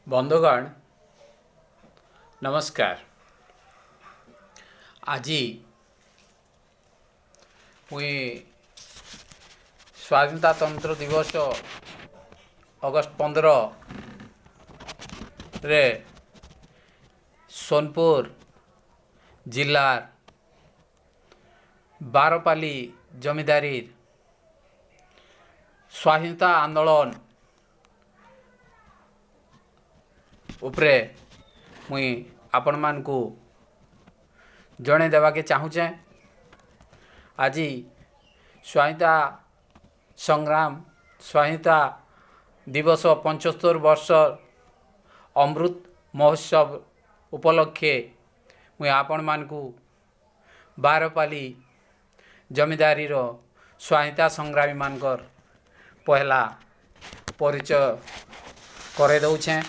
ବନ୍ଧୁଗଣ, ନମସ୍କାର। ଆଜି ମୁଇଁ ସ୍ୱାଧୀନତାତନ୍ତ୍ର ଦିବସ ଅଗଷ୍ଟ 15ରେ ସୋନପୁର ଜିଲ୍ଲାର ବାରପାଲି ଜମିଦାରୀର ସ୍ୱାଧୀନତା ଆନ୍ଦୋଳନ ଉପରେ ମୁଇଁ ଆପଣମାନଙ୍କୁ ଜଣେଇ ଦେବାକେ ଚାହୁଁଛେଁ। ଆଜି ସ୍ୱାଧୀନତା ସଂଗ୍ରାମ, ସ୍ୱାଧୀନତା ଦିବସ 75 ବର୍ଷ ଅମୃତ ମହୋତ୍ସବ ଉପଲକ୍ଷେ ମୁଇଁ ଆପଣମାନଙ୍କୁ ବାରପାଲି ଜମିଦାରୀର ସ୍ୱାଧୀନତା ସଂଗ୍ରାମୀମାନଙ୍କର ପହେଲା ପରିଚୟ କରେଇ ଦଉଛେଁ।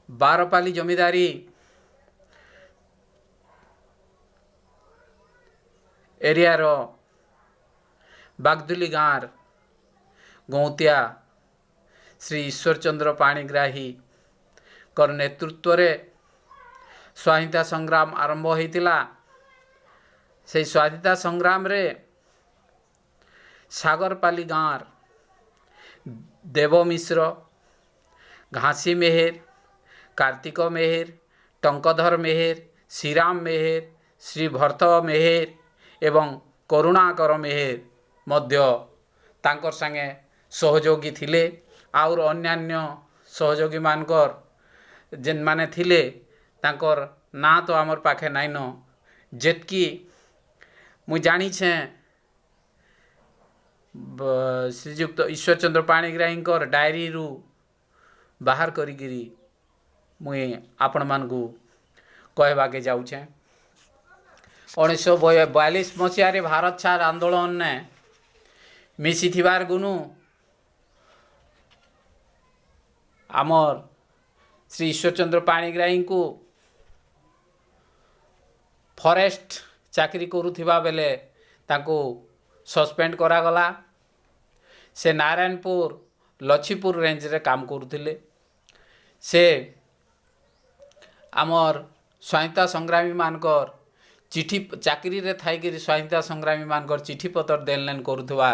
ବାରପାଲି ଜମିଦାରୀ ଏରିଆର ବାଗଦୁଲି ଗାଁର ଗୌତିଆ ଶ୍ରୀ ଈଶ୍ୱରଚନ୍ଦ୍ର ପାଣିଗ୍ରାହୀଙ୍କର ନେତୃତ୍ୱରେ ସ୍ୱାଧୀନତା ସଂଗ୍ରାମ ଆରମ୍ଭ ହୋଇଥିଲା। ସେଇ ସ୍ୱାଧୀନତା ସଂଗ୍ରାମରେ ସାଗରପାଲି ଗାଁର ଦେବ ମିଶ୍ର, ଘାସି ମେହେର, କାର୍ତ୍ତିକ ମେହେର, ଟଙ୍କଧର ମେହେର, ଶ୍ରୀରାମ ମେହେର, ଶ୍ରୀ ଭରତ ମେହେର ଏବଂ କରୁଣାକର ମେହେର ମଧ୍ୟ ତାଙ୍କର ସାଙ୍ଗେ ସହଯୋଗୀ ଥିଲେ। ଆଉର ଅନ୍ୟାନ୍ୟ ସହଯୋଗୀମାନଙ୍କର ଯେନ୍ମାନେ ଥିଲେ, ତାଙ୍କର ନାଁ ତ ଆମର୍ ପାଖେ ନାଇଁନ। ଯେତ୍କି ମୁଇଁ ଜାଣିଛେଁ, ଶ୍ରୀଯୁକ୍ତ ଈଶ୍ୱରଚନ୍ଦ୍ର ପାଣିଗ୍ରାହୀଙ୍କର ଡାଏରୀରୁ ବାହାର କରିକିରି ମୁଇଁ ଆପଣମାନଙ୍କୁ କହିବାକେ ଯାଉଛେଁ। 1942 ମସିହାରେ ଭାରତ ଛାଡ଼ ଆନ୍ଦୋଳନରେ ମିଶିଥିବାର ଗୁନୁ ଆମର୍ ଶ୍ରୀ ଈଶ୍ୱରଚନ୍ଦ୍ର ପାଣିଗ୍ରାହୀଙ୍କୁ ଫରେଷ୍ଟ ଚାକିରି କରୁଥିବା ବେଲେ ତାଙ୍କୁ ସସ୍ପେଣ୍ଡ କରାଗଲା। ସେ ନାରାୟଣପୁର ଲଛିପୁର ରେଞ୍ଜରେ କାମ କରୁଥିଲେ। ସେ ଆମର୍ ସ୍ୱାଧୀନତା ସଂଗ୍ରାମୀମାନଙ୍କର ଚିଠି, ଚାକିରିରେ ଥାଇକିରି ସ୍ୱାଧୀନତା ସଂଗ୍ରାମୀମାନଙ୍କର ଚିଠିପତ୍ର ଦେଣନେଣ କରୁଥିବା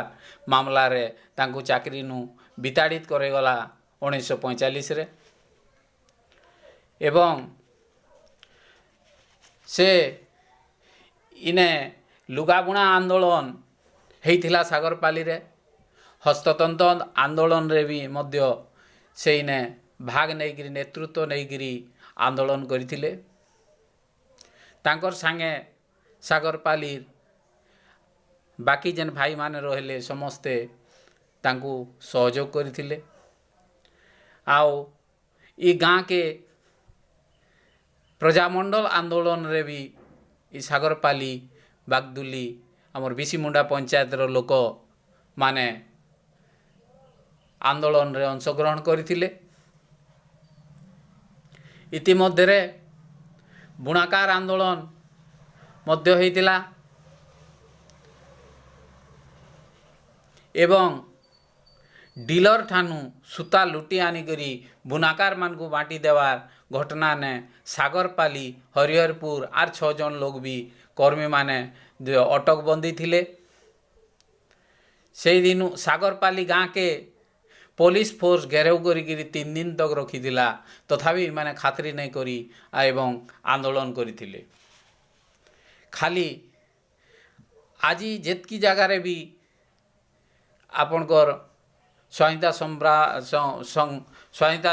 ମାମଲାରେ ତାଙ୍କୁ ଚାକିରିନୁ ବିତାଡ଼ିତ କରାଗଲା 1945ରେ। ଏବଂ ସେ ଇନେ ଲୁଗାବୁଣା ଆନ୍ଦୋଳନ ହେଇଥିଲା ସାଗରପାଲିରେ, ହସ୍ତତନ୍ତ ଆନ୍ଦୋଳନରେ ବି ମଧ୍ୟ ସେ ଇନେ ଭାଗ ନେଇକିରି, ନେତୃତ୍ୱ ନେଇକିରି ଆନ୍ଦୋଳନ କରିଥିଲେ। ତାଙ୍କର ସାଙ୍ଗେ ସାଗରପାଲିର ବାକି ଯେନ୍ ଭାଇମାନେ ରହିଲେ, ସମସ୍ତେ ତାଙ୍କୁ ସହଯୋଗ କରିଥିଲେ। ଆଉ ଇ ଗାଁକେ ପ୍ରଜାମଣ୍ଡଳ ଆନ୍ଦୋଳନରେ ବି ଇ ସାଗରପାଲି, ବାଗଦୁଲି, ଆମର ବିଶିମୁଣ୍ଡା ପଞ୍ଚାୟତର ଲୋକମାନେ ଆନ୍ଦୋଳନରେ ଅଂଶଗ୍ରହଣ କରିଥିଲେ। ଇତିମଧ୍ୟରେ ବୁଣାକାର ଆନ୍ଦୋଳନ ମଧ୍ୟ ହେଇଥିଲା ଏବଂ ଡିଲର ଠାନୁ ସୂତା ଲୁଟି ଆନିକରି ବୁଣାକାରମାନଙ୍କୁ ବାଣ୍ଟି ଦେବାର ଘଟଣାନେ ସାଗରପାଲି, ହରିହରପୁର ଆର୍ 6 ଜଣ ଲୋକ ବି କର୍ମୀମାନେ ଅଟକ ବନ୍ଦୀ ଥିଲେ। ସେଇଦିନୁ ସାଗରପାଲି ଗାଁକେ ପୋଲିସ ଫୋର୍ସ ଘେରାଉ କରିକିରି 3 ଦିନ ତକ ରଖିଥିଲା। ତଥାପି ଏମାନେ ଖାତିରି ନାଇଁ କରି ଏବଂ ଆନ୍ଦୋଳନ କରିଥିଲେ। ଖାଲି ଆଜି ଯେତ୍କି ଜାଗାରେ ବି ଆପଣଙ୍କର ସ୍ୱାଧୀନତା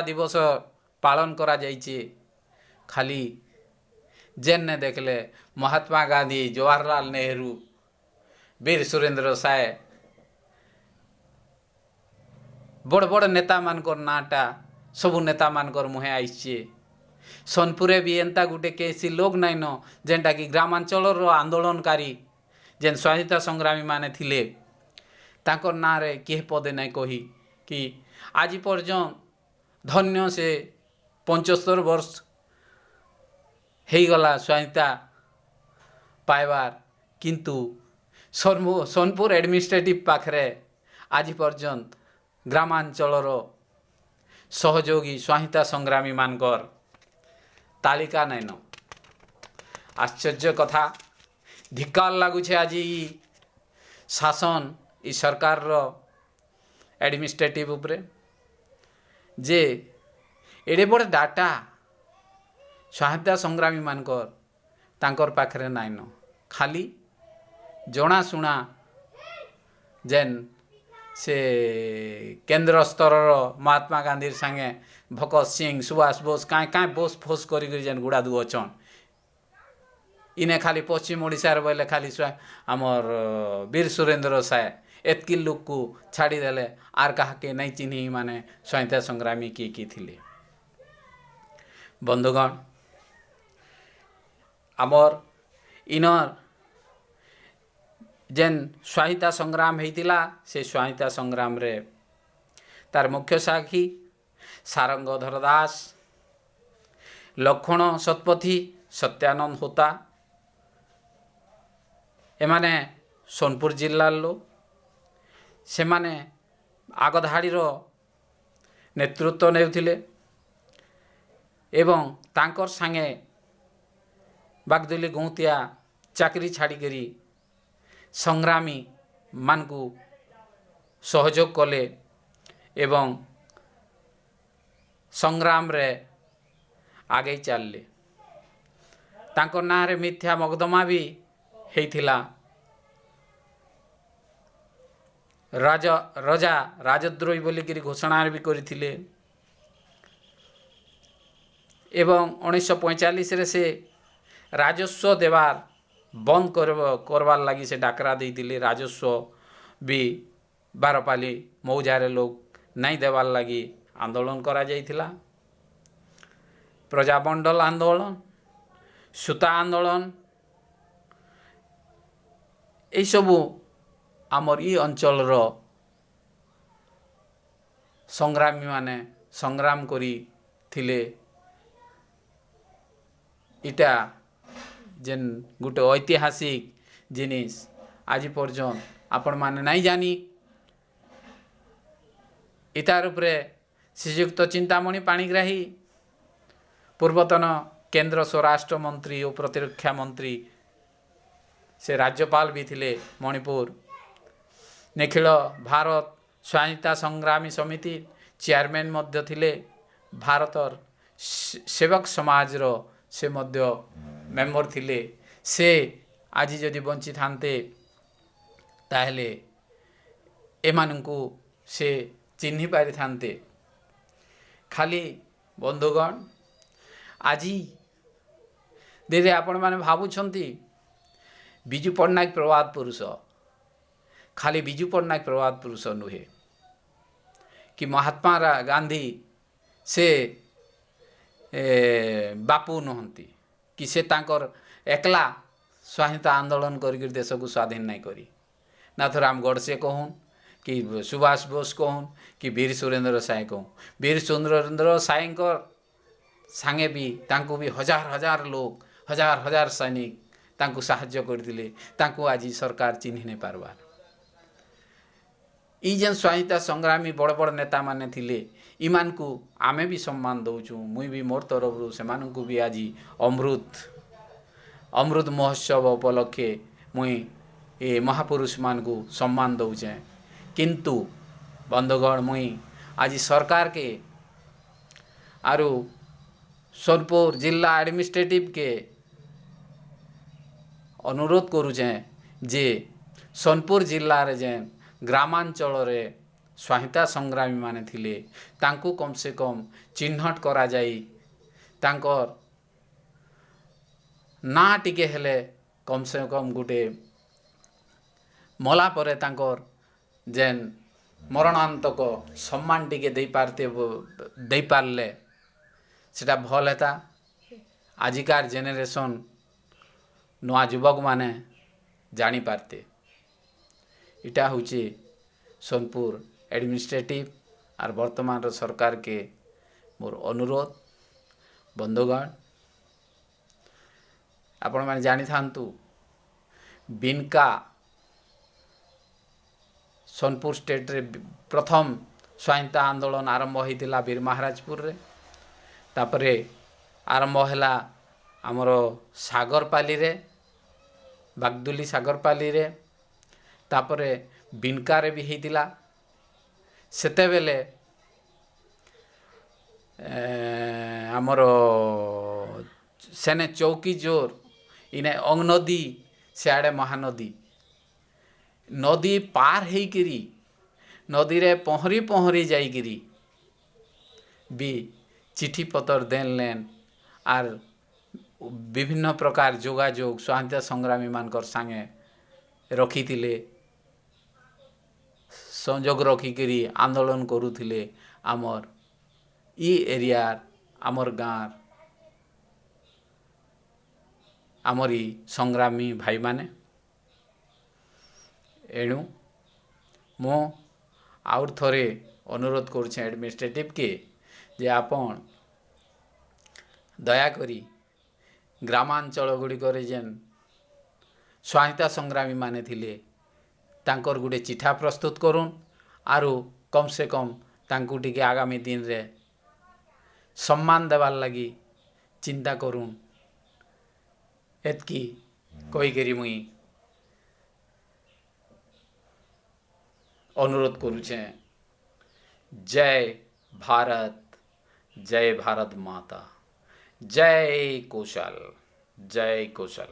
ଦିବସ ପାଳନ କରାଯାଇଛେ, ଖାଲି ଯେନ୍ନେ ଦେଖିଲେ ମହାତ୍ମା ଗାନ୍ଧୀ, ଜବାହରଲାଲ ନେହେରୁ, ବୀର ସୁରେନ୍ଦ୍ର ସାଏ, ବଡ଼ ବଡ଼ ନେତାମାନଙ୍କର ନାଁଟା ସବୁ ନେତାମାନଙ୍କର ମୁହେଁ ଆଇସଛେ। ସୋନପୁରେ ବି ଏନ୍ତା ଗୁଟେ କେସି ଲୋକ ନାଇଁନ, ଯେନ୍ଟାକି ଗ୍ରାମାଞ୍ଚଳର ଆନ୍ଦୋଳନକାରୀ ଯେନ୍ ସ୍ୱାଧୀନତା ସଂଗ୍ରାମୀମାନେ ଥିଲେ, ତାଙ୍କର ନାଁରେ କିଏ ପଦେ ନାଇଁ କହି କି। ଆଜି ପର୍ଯ୍ୟନ୍ତ ଧନ୍ୟ ସେ 75 ବର୍ଷ ହେଇଗଲା ସ୍ୱାଧୀନତା ପାଇବାର, କିନ୍ତୁ ସୋନପୁର ଆଡ଼ମିନିଷ୍ଟ୍ରେଟିଭ ପାଖରେ ଆଜି ପର୍ଯ୍ୟନ୍ତ ଗ୍ରାମାଞ୍ଚଳର ସହଯୋଗୀ ସ୍ୱାଧୀନତା ସଂଗ୍ରାମୀମାନଙ୍କର ତାଲିକା ନାଇଁନ। ଆଶ୍ଚର୍ଯ୍ୟ କଥା, ଧିକ୍କାର ଲାଗୁଛେ ଆଜି ଇ ଶାସନ, ଇ ସରକାରର ଆଡ଼ମିନିଷ୍ଟ୍ରେଟିଭ୍ ଉପରେ ଯେ ଏଡ଼େ ବଡ଼ ଡାଟା ସ୍ୱାଧୀନତା ସଂଗ୍ରାମୀମାନଙ୍କର ତାଙ୍କର ପାଖରେ ନାଇଁନ। ଖାଲି ଜଣାଶୁଣା ଯେନ୍ ସେ କେନ୍ଦ୍ର ସ୍ତରର ମହାତ୍ମା ଗାନ୍ଧୀର ସାଙ୍ଗେ ଭଗତ ସିଂ, ସୁଭାଷ ବୋଷ, କାଁ କାଁ ବୋଷ ଫୋଷ କରିକରି ଯେନ୍ ଗୁଡ଼ାଦୁ ଅଛନ୍, ଇନେ ଖାଲି ପଶ୍ଚିମ ଓଡ଼ିଶାରେ ବୋଇଲେ ଖାଲି ଆମର୍ ବୀର ସୁରେନ୍ଦ୍ର ସାଏ, ଏତ୍କି ଲୋକକୁ ଛାଡ଼ିଦେଲେ ଆର୍ କାହାକେ ନାଇଁ ଚିହ୍ନି ମାନେ ସ୍ୱାଧୀନତା ସଂଗ୍ରାମୀ କିଏ କିଏ ଥିଲେ। ବନ୍ଧୁଗଣ, ଆମର୍ ଇନର୍ ଯେନ୍ ସ୍ୱାଧୀନତା ସଂଗ୍ରାମ ହେଇଥିଲା, ସେ ସ୍ୱାଧୀନତା ସଂଗ୍ରାମରେ ତାର ମୁଖ୍ୟ ସାକ୍ଷୀ ସାରଙ୍ଗଧର ଦାସ, ଲକ୍ଷ୍ମଣ ଶତପଥୀ, ସତ୍ୟାନନ୍ଦ ହୋତା, ଏମାନେ ସୋନପୁର ଜିଲ୍ଲାର ଲୋକ। ସେମାନେ ଆଗଧାଡ଼ିର ନେତୃତ୍ୱ ନେଉଥିଲେ ଏବଂ ତାଙ୍କର ସାଙ୍ଗେ ବାଗଦୁଲି ଗଉଁତିଆ ଚାକିରି ଛାଡ଼ିକରି ସଂଗ୍ରାମୀମାନଙ୍କୁ ସହଯୋଗ କଲେ ଏବଂ ସଂଗ୍ରାମରେ ଆଗେଇ ଚାଲିଲେ। ତାଙ୍କ ନାଁରେ ମିଥ୍ୟା ମକଦ୍ଦମା ବି ହେଇଥିଲା। ରଜା ରାଜଦ୍ରୋହୀ ବୋଲିକିରି ଘୋଷଣା ବି କରିଥିଲେ ଏବଂ 1945ରେ ସେ ରାଜସ୍ୱ ଦେବାର ବନ୍ଦ କରବାର୍ ଲାଗି ସେ ଡାକରା ଦେଇଥିଲେ। ରାଜସ୍ୱ ବି ବାରପାଲି ମୌଜାରେ ଲୋକ ନାଇଁ ଦେବାର୍ ଲାଗି ଆନ୍ଦୋଳନ କରାଯାଇଥିଲା। ପ୍ରଜାମଣ୍ଡଳ ଆନ୍ଦୋଳନ, ସୂତା ଆନ୍ଦୋଳନ, ଏଇସବୁ ଆମର୍ ଇ ଅଞ୍ଚଳର ସଂଗ୍ରାମୀମାନେ ସଂଗ୍ରାମ କରିଥିଲେ। ଇଟା ଯେନ୍ ଗୋଟେ ଐତିହାସିକ ଜିନିଷ୍ ଆଜି ପର୍ଯ୍ୟନ୍ତ ଆପଣମାନେ ନାଇଁ ଜାନି। ଇତାର ଉପରେ ଶ୍ରୀଯୁକ୍ତ ଚିନ୍ତାମଣି ପାଣିଗ୍ରାହୀ, ପୂର୍ବତନ କେନ୍ଦ୍ର ସ୍ୱରାଷ୍ଟ୍ର ମନ୍ତ୍ରୀ ଓ ପ୍ରତିରକ୍ଷା ମନ୍ତ୍ରୀ, ସେ ରାଜ୍ୟପାଳ ବି ଥିଲେ ମଣିପୁର, ନିଖିଳ ଭାରତ ସ୍ୱାଧୀନତା ସଂଗ୍ରାମୀ ସମିତି ଚେୟାରମ୍ୟାନ୍ ମଧ୍ୟ ଥିଲେ, ଭାରତର ସେବକ ସମାଜର ସେ ମଧ୍ୟ ମେମ୍ବର ଥିଲେ। ସେ ଆଜି ଯଦି ବଞ୍ଚିଥାନ୍ତେ ତାହେଲେ ଏମାନଙ୍କୁ ସେ ଚିହ୍ନି ପାରିଥାନ୍ତେ। ଖାଲି ବନ୍ଧୁଗଣ, ଆଜି ଦିଦି ଆପଣମାନେ ଭାବୁଛନ୍ତି ବିଜୁ ପଟ୍ଟନାୟକ ପ୍ରବାଦ ପୁରୁଷ। ଖାଲି ବିଜୁ ପଟ୍ଟନାୟକ ପ୍ରବାଦ ପୁରୁଷ ନୁହେଁ କି ମହାତ୍ମା ଗାନ୍ଧୀ ସେ ବାପୁ ନୁହନ୍ତି କି ସେ ତାଙ୍କର ଏକଲା ସ୍ୱାଧୀନତା ଆନ୍ଦୋଳନ କରିକିରି ଦେଶକୁ ସ୍ୱାଧୀନ ନାଇଁ କରି। ନାଥୁରାମ ଗଡ଼ସେ କହୁନ୍ କି ସୁଭାଷ ବୋଷ କହୁନ୍ କି ବୀର ସୁରେନ୍ଦ୍ର ସାଏ କହୁନ୍, ବୀର ସୁରେନ୍ଦ୍ର ସାଏଙ୍କର ସାଙ୍ଗେ ବି ତାଙ୍କୁ ବି ହଜାର ହଜାର ଲୋକ, ହଜାର ହଜାର ସୈନିକ ତାଙ୍କୁ ସାହାଯ୍ୟ କରିଥିଲେ। ତାଙ୍କୁ ଆଜି ସରକାର ଚିହ୍ନି ନାଇଁ ପାରବାର୍। ଇ ଯେନ୍ ସ୍ୱାଧୀନତା ସଂଗ୍ରାମୀ ବଡ଼ ବଡ଼ ନେତାମାନେ ଥିଲେ, ଇମାନଙ୍କୁ ଆମେ ବି ସମ୍ମାନ ଦଉଛୁଁ। ମୁଇଁ ବି ମୋର୍ ତରଫରୁ ସେମାନଙ୍କୁ ବି ଆଜି ଅମୃତ ମହୋତ୍ସବ ଉପଲକ୍ଷେ ମୁଇଁ ଏ ମହାପୁରୁଷମାନଙ୍କୁ ସମ୍ମାନ ଦଉଛେଁ। କିନ୍ତୁ ବନ୍ଧୁଗଣ, ମୁଇଁ ଆଜି ସରକାରକେ ଆରୁ ସୋନପୁର ଜିଲ୍ଲା ଆଡ଼ମିନିଷ୍ଟ୍ରେଟିଭ୍କେ ଅନୁରୋଧ କରୁଛେଁ ଯେ ସୋନପୁର ଜିଲ୍ଲାରେ ଯେନ୍ ଗ୍ରାମାଞ୍ଚଳରେ ସ୍ୱାଧୀନତା ସଂଗ୍ରାମୀମାନେ ଥିଲେ, ତାଙ୍କୁ କମ୍ ସେ କମ୍ ଚିହ୍ନଟ କରାଯାଇ ତାଙ୍କର୍ ନାଁ ଟିକେ ହେଲେ କମ୍ ସେ କମ୍ ଗୁଟେ ମଲା ପରେ ତାଙ୍କର୍ ଯେନ୍ ମରଣାନ୍ତକ ସମ୍ମାନ ଟିକେ ଦେଇପାରିଲେ ସେଟା ଭଲ୍ ହେତା। ଆଜିକାର ଜେନେରେସନ୍ ନୂଆ ଯୁବକମାନେ ଜାଣିପାରତେ। ଇଟା ହଉଛେ ସୋନପୁର ଆଡ଼ମିନିଷ୍ଟ୍ରେଟିଭ୍ ଆର୍ ବର୍ତ୍ତମାନର ସରକାରକେ ମୋର ଅନୁରୋଧ। ବନ୍ଧୁଗଣ, ଆପଣମାନେ ଜାଣିଥାନ୍ତୁ ବିନକା ସୋନପୁର ଷ୍ଟେଟ୍ରେ ପ୍ରଥମ ସ୍ୱାଧୀନତା ଆନ୍ଦୋଳନ ଆରମ୍ଭ ହେଇଥିଲା ବୀରମହାରାଜପୁରରେ। ତାପରେ ଆରମ୍ଭ ହେଲା ଆମର ସାଗରପାଲିରେ, ବାଗଦୁଲି ସାଗରପାଲିରେ, ତାପରେ ବିନକାରେ ବି ହେଇଥିଲା। ସେତେବେଲେ ଆମର ସେନେ ଚୌକି ଜୋର, ଇନେ ଅଙ୍ଗନଦୀ, ସିଆଡ଼େ ମହାନଦୀ, ନଦୀ ପାର ହେଇକିରି ନଦୀରେ ପହଁରି ପହଁରି ଯାଇକିରି ବି ଚିଠି ପତର ଦେନ୍ ଲେନ୍ ଆର୍ ବିଭିନ୍ନ ପ୍ରକାର ଯୋଗାଯୋଗ ସ୍ୱାଧୀନତା ସଂଗ୍ରାମୀମାନଙ୍କର ସାଙ୍ଗେ ରଖିଥିଲେ, ସଂଯୋଗ ରଖିକିରି ଆନ୍ଦୋଳନ କରୁଥିଲେ ଆମର୍ ଇ ଏରିଆର୍, ଆମର୍ ଗାଁର୍ ଆମରି ସଂଗ୍ରାମୀ ଭାଇମାନେ। ଏଣୁ ମୁଁ ଆଉର୍ ଥରେ ଅନୁରୋଧ କରୁଛେଁ ଆଡ଼ମିନିଷ୍ଟ୍ରେଟିଭ୍କେ ଯେ ଆପଣ ଦୟାକରି ଗ୍ରାମାଞ୍ଚଳ ଗୁଡ଼ିକରେ ଯେନ୍ ସ୍ୱାଧୀନତା ସଂଗ୍ରାମୀମାନେ ଥିଲେ ତାଙ୍କର ଗୋଟେ ଚିଠା ପ୍ରସ୍ତୁତ କରୁନ୍, ଆରୁ କମ୍ ସେ କମ୍ ତାଙ୍କୁ ଟିକେ ଆଗାମୀ ଦିନରେ ସମ୍ମାନ ଦେବାର୍ ଲାଗି ଚିନ୍ତା କରୁନ୍। ଏତ୍କି କହିକରି ମୁଇଁ ଅନୁରୋଧ କରୁଛେଁ। ଜୟ ଭାରତ, ଜୟ ଭାରତ ମାତା, ଜୟ କୌଶଲ, ଜୟ କୌଶଲ।